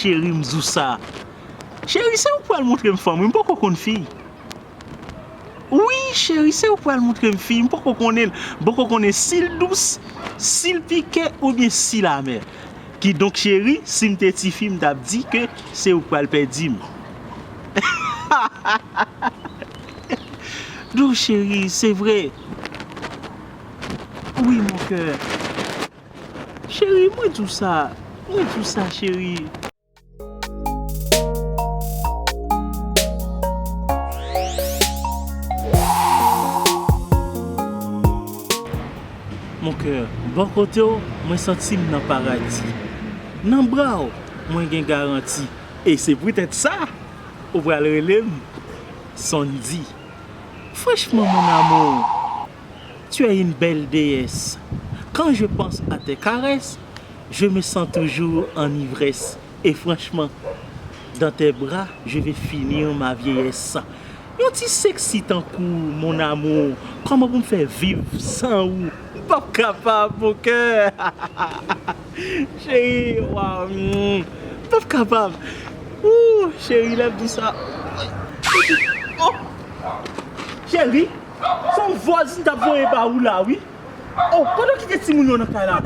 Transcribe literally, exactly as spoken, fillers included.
Cheri, m di w sa. Cheri, se ou k pral montre m fanm wi, m poko konn fi. Wi, cheri, se ou k pral montre m fi, m poko konnen l. M poko konnen si l dous, si l pike oubyen si l amè. Kidonk, cheri, si m te tifi, m t ap di ke se ou k pral pèdi m. Non, cheri, se vre. Wi, mon cœur. Cheri, mwen di w sa. Mwen di w sa, cheri. Mon cœur, bò kote w, mwen santi m nan paradi. Nan bra w, mwen gen garanti. E se poutèt sa, ou pral rele m Sondy. Franchement, mon amour, tu es une belle déesse. Quand je pense à tes caresses, je me sens toujours en ivresse. Et franchement, dans tes bras, je vais finir ma vieillesse. Yon ti sexy tankou, mon amour, kòman pou m fè viv san ou? M p ap kapab, mon cœur. Cheri, waw, mm, m p ap kapab. Ooh, cheri, lè m di sa. Oh, cheri, se yon vòz m t ap voye ba ou la, wi. Oh, pandan w kite timoun yo nan kay la.